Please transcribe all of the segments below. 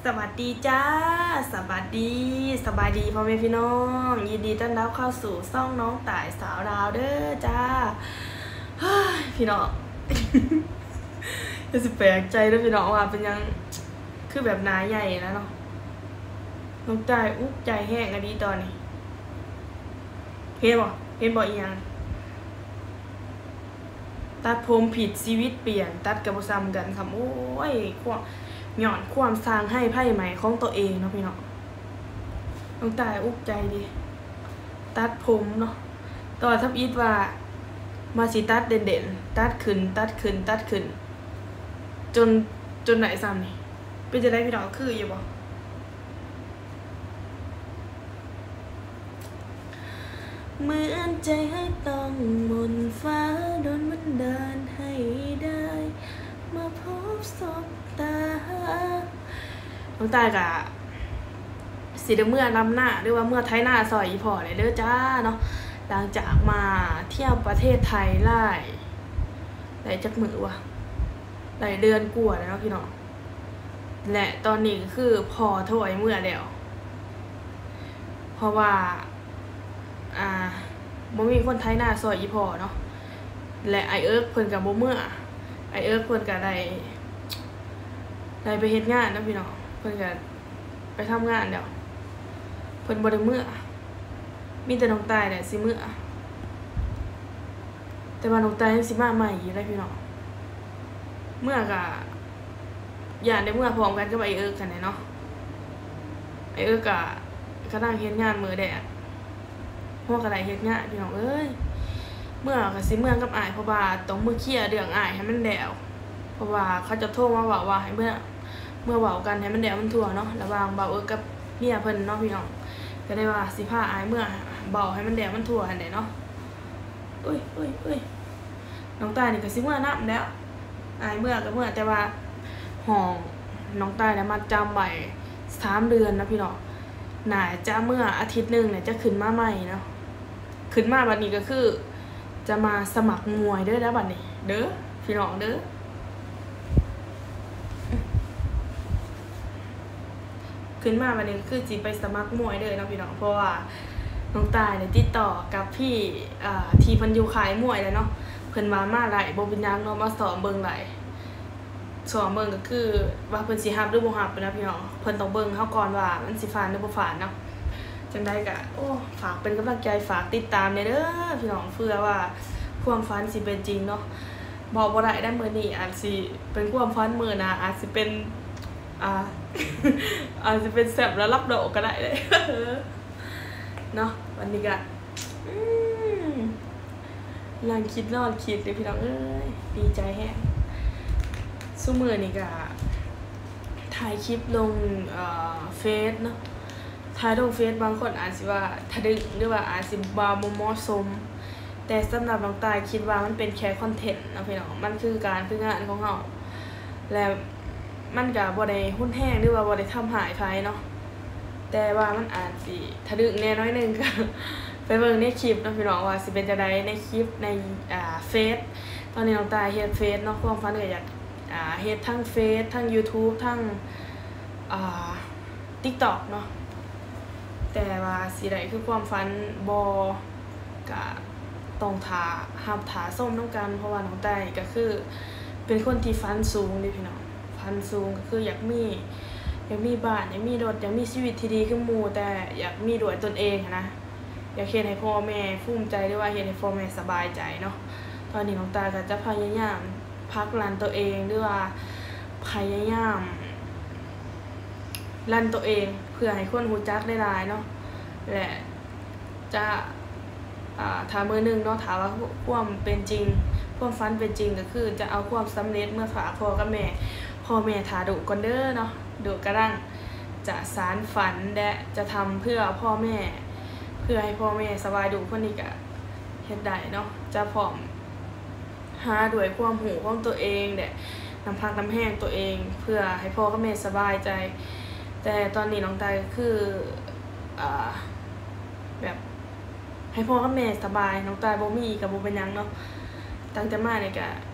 ສະຫວັດດີຈ້າ ສະຫວັດດີ ສະບາຍດີພໍ່ແມ່ພີ່ນ້ອງ ຍິນດີຕ້ອນຮັບເຂົ້າສູ່ຊ່ອງນ້ອງຕ່າຍສາວລາວເດີຈ້າ. ເຮີ້ຍ ພີ່ນ້ອງ ຢ່າຊິແປກໃຈເດີພີ່ນ້ອງວ່າເປັນຫຍັງຄືແບບໜ້າໃຫຍ່ນະເນາະ. ນ້ອງຕ່າຍອຸກໃຈແຮງອີ່ຫຼີຕອນນີ້ ເຫັນບໍ່ ເຫັນບໍ່ອີ່ຫຍັງ? ຕັດຜົມຜິດຊີວິດປ່ຽນ ຕັດກໍບໍ່ສ່ຳກັນຊ້ຳ. ໂອ້ຍ ຄວາມ ຍ້ອນຄວາມຊ່າງໄຮ້ໄຟໄໝຂອງຕົວເອງເນາະພີ່ນ້ອງ. ນ້ອງຕ່າຍອຸກໃຈເດ ຕັດຜົມເນາະ ແຕ່ວ່າທຳອິດວ່າ ວ່າຊິຕັດເດັ່ນໆ ຕັດຂຶ້ນ ຕັດຂຶ້ນ ຕັດຂຶ້ນ ຈົນ ຈົນໄດ້ສ່ຳນີ້. ເປັນຈັ່ງໃດພີ່ນ້ອງ ຄືຢູ່ບໍ່? ເໝືອນໃຈໃຫ້ຕ້ອງມົນຟ້າ ດົນບັນດານໃຫ້ໄດ້ມາພົບສົບຕາ. ນ້ອງຕ່າຍກະຊິໄດ້ເມືອລຳນາ ຫຼືວ່າເມືອໄຖນາຊ່ອຍອີ່ພໍ່ແຫຼະເດີຈ້າເນາະ. ຫຼັງຈາກມາທ່ຽວປະເທດໄທຫຼາຍ ໄດ້ຈັກມື້ວະ ໄດ້ເດືອນກວ່າແລ້ວເນາະພີ່ນ້ອງ. ແລະຕອນນີ້ກໍຄືພໍ່ໂທໃຫ້ເມືອແລ້ວ ເພາະວ່າ ອ່າ ບໍ່ມີຄົນໄຖນາຊ່ອຍອີ່ພໍ່ເນາະ ແລະອ້າຍເອິກເພິ່ນກໍບໍ່ເມືອ. ອ້າຍເອິກເພິ່ນກໍໄດ້ ໄດ້ໄປເຮັດງານເນາະພີ່ນ້ອງ ເພິ່ນກໍໄປທຳງານແລ້ວ ເພິ່ນບໍ່ໄດ້ເມືອ. ມີແຕ່ນ້ອງຕ່າຍແຫຼະຊິເມືອ ແຕ່ວ່ານ້ອງຕ່າຍຍັງຊິມາໃໝ່ຢູ່ເດ້ພີ່ນ້ອງ. ເມືອກໍ ຢ້ານໄດ້ເມືອພ້ອມກັນກັບອ້າຍເອິກຫັ້ນແຫຼະເນາະ. ອ້າຍເອິກກະກຳລັງເຮັດງານມື້ແດດ ຫົວກະໄດ້ເຮັດງານພີ່ນ້ອງເອີຍ. ເມືອກະຊິເມືອກັບອ້າຍ ເພາະວ່າຕ້ອງເມືອເຄຍເລື່ອງອ້າຍໃຫ້ມັນແລ້ວ ເພາະວ່າເຂົາເຈົ້າໂທມາເວົ້າວ່າໃຫ້ເມືອ ເມືອເວົ້າກັນໃຫ້ມັນແລ້ວມັນທົ່ວເນາະ ລະຫວ່າງບ່າວເອິກກັບເມຍເພິ່ນເນາະພີ່ນ້ອງ. ກະເລີຍວ່າຊິພາອ້າຍເມືອເວົ້າໃຫ້ມັນແລ້ວມັນທົ່ວຫັ້ນແຫຼະເນາະ. ອຸ້ຍ ອຸ້ຍ ອຸ້ຍ ນ້ອງຕ່າຍນີ້ກໍຊິເມືອນຳແລ້ວ ອ້າຍເມືອກໍເມືອ ແຕ່ວ່າຫ້ອງນ້ອງຕ່າຍນະມັດຈຳໄວ້ສາມເດືອນນະພີ່ນ້ອງ. ໜ້າຈະເມືອອາທິດໜຶ່ງແລ້ວຈະຂຶ້ນມາໃໝ່ເນາະ. ຂຶ້ນມາບັດນີ້ກໍຄືຈະມາສະໝັກມວຍເດີ ແລ້ວບັດນີ້ເດີ ພີ່ນ້ອງເດີ. ຂຶ້ນມາບັດນີ້ກໍຄືຊິໄປສະໝັກມວຍເດີເນາະພີ່ນ້ອງ ເພາະວ່ານ້ອງຕ່າຍໄດ້ຕິດຕໍ່ກັບພີ່ ເອີ ທີ່ເພິ່ນຢູ່ຄ້າຍມວຍແລ້ວເນາະ. ເພິ່ນວ່າມາໄດ້ ບໍ່ເປັນຫຍັງເນາະ ມາຊ້ອມເບິ່ງໄດ້ ຊ້ອມເບິ່ງກໍຄືວ່າເພິ່ນຊິຮັບຫຼືບໍ່ຮັບນະພີ່ນ້ອງ. ເພິ່ນຕ້ອງເບິ່ງເຮົາກ່ອນວ່າມັນຊິຜ່ານຫຼືບໍ່ຜ່ານເນາະ. ຈັ່ງໃດກໍ ໂອ້ ຝາກເປັນກຳລັງໃຈ ຝາກຕິດຕາມແດ່ເດີພີ່ນ້ອງ ເພື່ອວ່າຄວາມຝັນຊິເປັນຈິງເນາະ. ເວົ້າບໍ່ໄດ້ໃດ ມື້ນີ້ອາດຊິເປັນຄວາມຝັນ ມື້ໜ້າອາດຊິເປັນ ອ່າ ອາດຊິເປັນແຊບລະດັບໂລກກໍໄດ້ເດ້ເນາະ. ວັນນີ້ກະ ອືມ ນັ່ງຄິດນອນຄິດເດ້ພີ່ນ້ອງເອີຍ ດີໃຈແຮງ. ຊຸມື້ນີ້ກະຖ່າຍຄລິບລົງ ເອີ ເຟສເນາະ ຖ່າຍລົງເຟສ ບາງຄົນອາດຊິວ່າທະດຶງ ຫຼືວ່າອາດຊິວ່າບໍ່ເໝາະສົມ ແຕ່ສຳລັບນ້ອງຕ່າຍຄິດວ່າມັນເປັນແຄ່ຄອນເທັນເນາະພີ່ນ້ອງ ມັນຄືການຄືງານຂອງເຮົາ ແລະ ມັນກະບໍ່ໄດ້ຮຸນແຮງ ຫຼືວ່າບໍ່ໄດ້ທຳຮ້າຍໃຜເນາະ ແຕ່ວ່າມັນອາດຊິທະດຶງແດ່ໜ້ອຍໜຶ່ງ ກະໄປເບິ່ງໃນຄລິບເນາະພີ່ນ້ອງ ວ່າຊິເປັນຈັ່ງໃດໃນຄລິບໃນ ອ່າ ເຟສ. ຕອນນີ້ນ້ອງຕ່າຍເຮັດເຟສເນາະ ຄວາມຝັນກະຢາກ ອ່າ ເຮັດທັງເຟສ ທັງຢູທູບ ທັງ ອ່າ ຕິກຕັອກເນາະ ແຕ່ວ່າຊິໄດ້ຄືຄວາມຝັນບໍ່ ກະຕ້ອງຖ້າຮັບຖ້າຊົມນຳກັນ ເພາະວ່ານ້ອງຕ່າຍນີ້ກະຄືເປັນຄົນທີ່ຝັນສູງເດ້ພີ່ນ້ອງ. ຝັນສູງກໍຄືຢາກມີ ຢາກມີບ້ານ ຢາກມີລົດ ຢາກມີຊີວິດທີ່ດີຄືໝູ່ ແຕ່ຢາກມີດ້ວຍຕົນເອງຫັ້ນນະ ຢາກເຮັດໃຫ້ພໍ່ແມ່ພູມໃຈ ຫຼືວ່າເຮັດໃຫ້ພໍ່ແມ່ສະບາຍໃຈເນາະ. ຕອນນີ້ນ້ອງຕ່າຍກໍຈະພະຍາຍາມ ຜັກດັນຕົວເອງ ຫຼືວ່າພະຍາຍາມດັນຕົວເອງ ເພື່ອໃຫ້ຄົນຮູ້ຈັກຫຼາຍໆເນາະ ແລະ ຈະ ອ່າ ຖ້າມື້ໜຶ່ງເນາະ ຖ້າວ່າຄວາມເປັນຈິງ ຄວາມຝັນເປັນຈິງ ກໍຄືຈະເອົາຄວາມສຳເລັດເມືອຝາກພໍ່ກັບແມ່. ພໍ່ແມ່ຖ້າດຸກ່ອນເດີເນາະ ດຸກະລັງຈະສານຝັນ ແລະ ຈະທຳເພື່ອພໍ່ແມ່ ເພື່ອໃຫ້ພໍ່ແມ່ສະບາຍ. ດຸຄົນນີ້ກະເຮັດໄດ້ເນາະ ຈະພ້ອມ ຫາດ້ວຍຄວາມຮູ້ຂອງຕົວເອງ ແລະ ນ້ຳພັກນ້ຳແຮງຕົວເອງ ເພື່ອໃຫ້ພໍ່ກັບແມ່ສະບາຍໃຈ. ແຕ່ຕອນນີ້ນ້ອງຕ່າຍກໍຄື ອ່າ ແບບ ໃຫ້ພໍ່ກັບແມ່ສະບາຍ ນ້ອງຕ່າຍບໍ່ມີກໍບໍ່ເປັນຫຍັງເນາະ. ຕັ້ງແຕ່ມານີ້ກໍ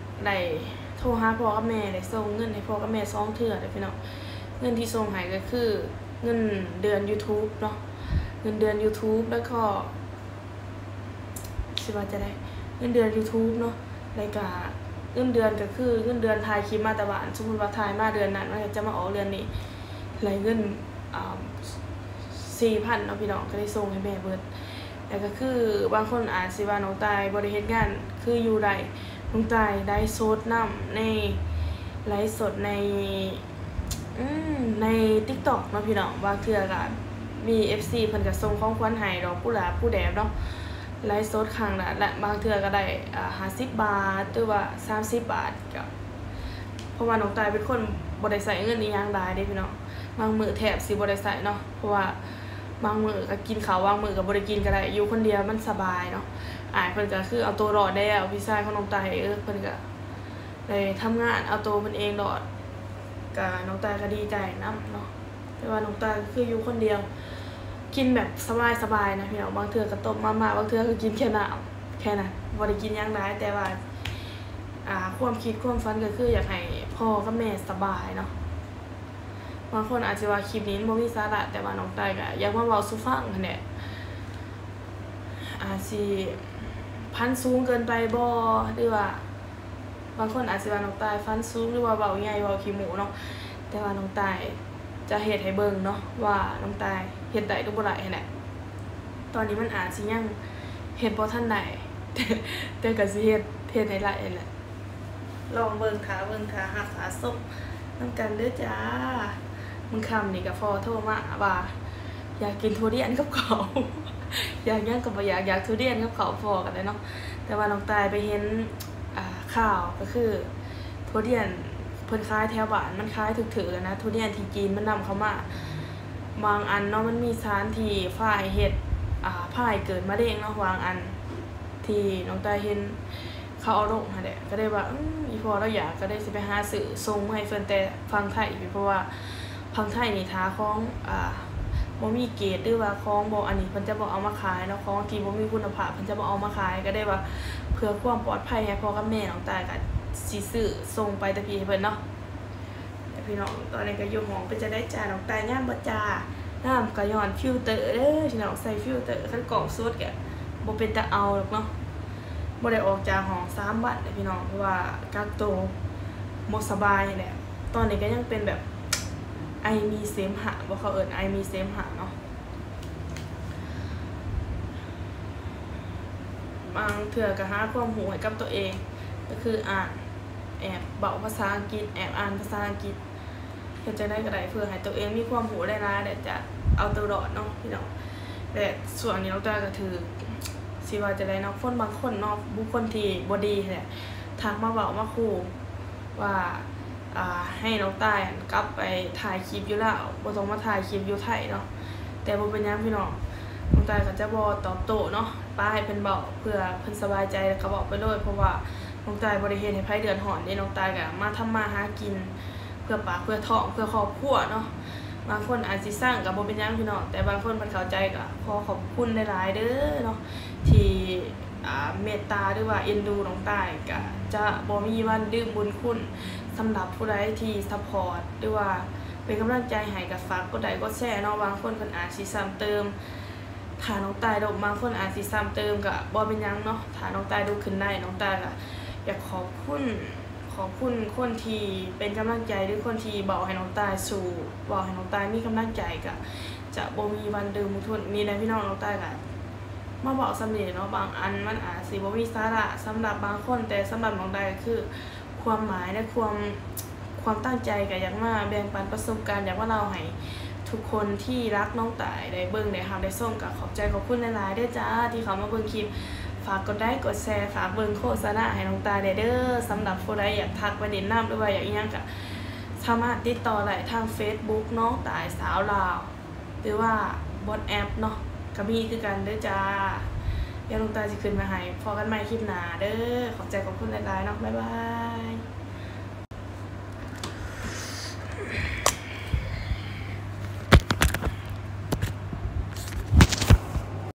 ໄດ້ໂທຫາພໍ່ກັບແມ່ ໄດ້ສົ່ງເງິນໃຫ້ພໍ່ກັບແມ່ສອງເທື່ອເດ້ພີ່ນ້ອງ. ເງິນທີ່ສົ່ງໃຫ້ກໍຄືເງິນເດືອນ YouTube ເນາະ, ເງິນເດືອນ YouTube ແລ້ວກໍ ຊິວ່າຈັ່ງໃດ ເງິນເດືອນ YouTube ເນາະ, ແລ້ວກະເງິນເດືອນກໍຄືເງິນເດືອນຖ່າຍຄລິບມາແຕ່ບ້ານ, ສົມມຸດວ່າຖ່າຍມາເດືອນນັ້ນ ມັນກໍຈະມາອອກເດືອນນີ້ ໄລ່ເງິນ ອ່າ ສີ່ພັນເນາະພີ່ນ້ອງ, ກໍໄດ້ສົ່ງໃຫ້ແມ່ເບິດ. ແລ້ວກໍຄືບາງຄົນອາດຊິວ່ານ້ອງຕ່າຍບໍ່ໄດ້ເຮັດງານ ຄືຢູ່ໄດ້, ນ້ອງຕ່າຍໄລຟ໌ສົດນຳ ໃນ ໄລຟ໌ສົດໃນ ອືມ ໃນ TikTok ເນາະພີ່ນ້ອງ. ບາງເທື່ອກໍມີເອັຟຊີເພິ່ນກໍສົ່ງຂອງຂວັນໃຫ້ ດອກກຸຫຼາບ ຜູ້ແດບເນາະ, ໄລຟ໌ສົດຄັ້ງລະ ລະ ບາງເທື່ອກໍໄດ້ ອ່າ ຫ້າສິບບາດ ຫຼືວ່າສາມສິບບາດ. ກໍເພາະວ່ານ້ອງຕ່າຍເປັນຄົນບໍ່ໄດ້ໃຊ້ເງິນອີ່ຫຍັງຫຼາຍເດ້ພີ່ນ້ອງ, ບາງມື້ແທບຊິບໍ່ໄດ້ໃຊ້ເນາະ, ເພາະວ່າບາງມື້ກໍກິນເຂົ້າ ບາງມື້ກໍບໍ່ໄດ້ກິນກໍໄດ້, ຢູ່ຄົນດຽວມັນສະບາຍເນາະ. ອ້າຍເພິ່ນກໍຄືເອົາໂຕລອດແລ້ວ, ພີ່ຊາຍຂອງນ້ອງຕ່າຍ ເອີ ເພິ່ນກໍ ໄດ້ທຳງານເອົາໂຕເພິ່ນເອງໂລດ, ກະນ້ອງຕ່າຍກະດີໃຈນຳເນາະ. ແຕ່ວ່ານ້ອງຕ່າຍກະຄືຢູ່ຄົນດຽວ ກິນແບບສະບາຍໆນະພີ່ນ້ອງ, ບາງເທື່ອກະຕົ້ມມາມ່າ, ບາງເທື່ອກະກິນແຄ່ນ້ຳ ແຄ່ນັ້ນ, ບໍ່ໄດ້ກິນຫຍັງຫຼາຍ. ແຕ່ວ່າ ອ່າ ຄວາມຄິດຄວາມຝັນກະຄືຢາກໃຫ້ພໍ່ກັບແມ່ສະບາຍເນາະ. ບາງຄົນອາດຊິວ່າຄລິບນີ້ມັນບໍ່ມີສາລະ, ແຕ່ວ່ານ້ອງຕ່າຍກະຢາກມາເວົ້າສູ່ຟັງຫັ້ນແຫຼະ. ອາດຊິຝັນສູງເກີນໄປບໍ່ ຫຼືວ່າ ບາງຄົນອາດຊິວ່ານ້ອງຕ່າຍຝັນສູງ ຫຼືວ່າເວົ້າໃຫຍ່ເວົ້າຂີ້ໂມ້ເນາະ, ແຕ່ວ່ານ້ອງຕ່າຍຈະເຮັດໃຫ້ເບິ່ງເນາະ ວ່ານ້ອງຕ່າຍເຮັດໄດ້ຫຼືບໍ່ໄດ້ຫັ້ນແຫຼະ. ຕອນນີ້ມັນອາດຊິຍັງເຮັດບໍ່ທັນໄດ້ ແຕ່ ແຕ່ກະຊິເຮັດ ເຮັດໃຫ້ໄດ້ຫັ້ນແຫຼະ. ລອງເບິ່ງ ຖ້າເບິ່ງ ຖ້າຮັບ ຖ້າຊົມນຳກັນເດີຈ້າ. ມື້ຄ່ຳນີ້ກະພໍ່ໂທມາວ່າ ຢາກກິນທຸລຽນກັບເຂົ້າ, ຢາກຫຍັງກໍບໍ່ຢາກ, ຢາກທຸລຽນກັບເຂົ້າພໍ່ກໍໄດ້ເນາະ. ແຕ່ວ່ານ້ອງຕ່າຍໄປເຫັນ ອ່າ ຂ່າວ ກໍຄືທຸລຽນເພິ່ນຂາຍແຖວບ້ານ ມັນຂາຍຖືກໆນະ, ທຸລຽນທີ່ຈີນມັນນຳເຂົ້າມາ. ບາງອັນເນາະ ມັນມີສານທີ່ພາໃຫ້ເຮັດ ອ່າ ພາໃຫ້ເກີດມະເຮັງເນາະ, ບາງອັນທີ່ນ້ອງຕ່າຍເຫັນ ເຂົາເອົາລົງຫັ້ນແຫຼະ, ກໍໄດ້ວ່າ ອືມ ອີ່ພໍ່ລາວຢາກ ກໍໄດ້ຊິໄປຫາຊື້ສົ່ງເມືອໃຫ້ເພິ່ນແຕ່ຝັ່ງໄທ, ເພາະວ່າຝັ່ງໄທນີ້ຖ້າຂອງ ອ່າ ບໍ່ມີເກດ ຫຼືວ່າຂອງບໍ່ອັນນີ້ ເພິ່ນຈະບໍ່ເອົາມາຂາຍເນາະ, ຂອງທີ່ບໍ່ມີຄຸນນະພາບເພິ່ນຈະບໍ່ເອົາມາຂາຍ. ກໍໄດ້ວ່າເພື່ອຄວາມປອດໄພໃຫ້ພໍ່ກັບແມ່ ນ້ອງຕ່າຍກໍຊິຊື້ສົ່ງໄປແຕ່ພີ້ໃຫ້ເພິ່ນເນາະ. ພີ່ນ້ອງ ຕອນນີ້ກໍຢູ່ຫ້ອງ ເປັນຈັ່ງໃດຈ້າ ນ້ອງຕ່າຍງາມບໍ່ຈ້າ? ງາມກໍຍ້ອນຟິວເຕີເດີພີ່ນ້ອງ, ໃສ່ຟິວເຕີ ຄັນກ້ອງສົດກໍບໍ່ເປັນຕາເອົາດອກເນາະ. ບໍ່ໄດ້ອອກຈາກຫ້ອງສາມວັນເດ້ພີ່ນ້ອງ, ເພາະວ່າກັກໂຕບໍ່ສະບາຍແຫຼະ. ຕອນນີ້ກໍຍັງເປັນແບບໄອມີເສມຫະ ບໍ່ ເຂົາເອີ້ນໄອມີເສມຫະເນາະ. ບາງເທື່ອກໍຫາຄວາມຮູ້ໃຫ້ກັບຕົວເອງ ກໍຄືອ່ານ ແອບເວົ້າພາສາອັງກິດ ແອບອ່ານພາສາອັງກິດ ເຮັດຈັ່ງໃດກໍໄດ້ເພື່ອໃຫ້ຕົວເອງມີຄວາມຮູ້ຫຼາຍໆ ແລະ ຈະເອົາຕົວລອດເນາະພີ່ນ້ອງ. ແລະ ຊ່ວງນີ້ນ້ອງຕ່າຍກໍຖືກ ຊິວ່າຈັ່ງໃດເນາະ ຄົນບາງຄົນເນາະ ບຸກຄົນທີ່ບໍ່ດີຫັ້ນແຫຼະ ທັກມາເວົ້າມາຂູ່ວ່າ ອ່າ ໃຫ້ນ້ອງຕ່າຍກັບໄປຖ່າຍຄລິບຢູ່ລາວ ບໍ່ຕ້ອງມາຖ່າຍຄລິບຢູ່ໄທເນາະ. ແຕ່ບໍ່ເປັນຫຍັງພີ່ນ້ອງ ນ້ອງຕ່າຍກໍຈະບໍ່ຕອບໂຕ້ເນາະ ປະໃຫ້ເພິ່ນເວົ້າ ເພື່ອເພິ່ນສະບາຍໃຈ ແລ້ວກໍເວົ້າໄປເລີຍ ເພາະວ່າ ນ້ອງຕ່າຍບໍ່ໄດ້ເຮັດໃຫ້ໃຜເດືອດຮ້ອນເດ້ ນ້ອງຕ່າຍກໍມາທຳມາຫາກິນເພື່ອປາກເພື່ອທ້ອງ ເພື່ອຄອບຄົວເນາະ. ບາງຄົນອາດຊິຊັງກໍບໍ່ເປັນຫຍັງພີ່ນ້ອງ ແຕ່ບາງຄົນເພິ່ນເຂົ້າໃຈ ກໍຂໍຂອບຄຸນຫຼາຍໆເດີເນາະ ທີ່ ອ່າ ເມດຕາ ຫຼືວ່າເອັນດູນ້ອງຕ່າຍ. ກໍຈະບໍ່ມີວັນລືມບຸນຄຸນ ສຳລັບຜູ້ໃດທີ່ຊັບພອດ ຫຼືວ່າເປັນກຳລັງໃຈໃຫ້ ກໍຝາກກົດໄລກົດແຊເນາະ. ບາງຄົນເພິ່ນອາດຊິຊ້ຳເຕີມ ຖ້ານ້ອງຕ່າຍລົ້ມ ບາງຄົນອາດຊິຊ້ຳເຕີມ ກໍບໍ່ເປັນຫຍັງເນາະ. ຖ້ານ້ອງຕ່າຍລຸກຂຶ້ນໄດ້ ນ້ອງຕ່າຍກໍຢາກຂອບຄຸນ ຂອບຄຸນຄົນທີ່ເປັນກຳລັງໃຈ ຫຼື ຄົນທີ່ເວົ້າໃຫ້ນ້ອງຕ່າຍສູ້ ເວົ້າໃຫ້ນ້ອງຕ່າຍມີກຳລັງໃຈ ກໍຈະບໍ່ມີວັນລືມບຸນຄຸນ. ນີ້ແຫຼະພີ່ນ້ອງ ນ້ອງຕ່າຍກໍມາເວົ້າສ່ຳນີ້ເນາະ. ບາງອັນມັນອາດຊິບໍ່ມີສາລະສຳລັບບາງຄົນ ແຕ່ສຳລັບນ້ອງຕ່າຍກໍຄື ຄວາມໝາຍ ແລະ ຄວາມ ຄວາມຕັ້ງໃຈ ກໍຢາກມາແບ່ງປັນປະສົບການ ຢາກມາເລົ່າໃຫ້ທຸກຄົນທີ່ຮັກນ້ອງຕ່າຍໄດ້ເບິ່ງ ໄດ້ຮັບ ໄດ້ຊົມ. ກໍຂອບໃຈຂອບຄຸນຫຼາຍໆເດີຈ້າ ທີ່ເຂົ້າມາເບິ່ງຄລິບ. ຝາກກົດໄລກົດແຊ ຝາກເບິ່ງໂຄສະນາໃຫ້ນ້ອງຕ່າຍແດ່ເດີ. ສຳລັບຜູ້ໃດຢາກທັກໄປຫຼິ້ນນຳ ຫຼືວ່າຢາກອີ່ຫຍັງ ກໍສາມາດຕິດຕໍ່ໄດ້ທາງເຟສບຸກ ນ້ອງຕ່າຍສາວລາວ ຫຼືວ່າ WhatsApp ເນາະ ກໍມີຄືກັນເດີຈ້າ. ດຽວນ້ອງຕ່າຍຊິຂຶ້ນມາໃຫ້. ພໍ້ກັນໃໝ່ຄລິບໜ້າເດີ. ຂອບໃຈຂອບຄຸນຫຼາຍໆເນາະ. ບາຍບາຍ.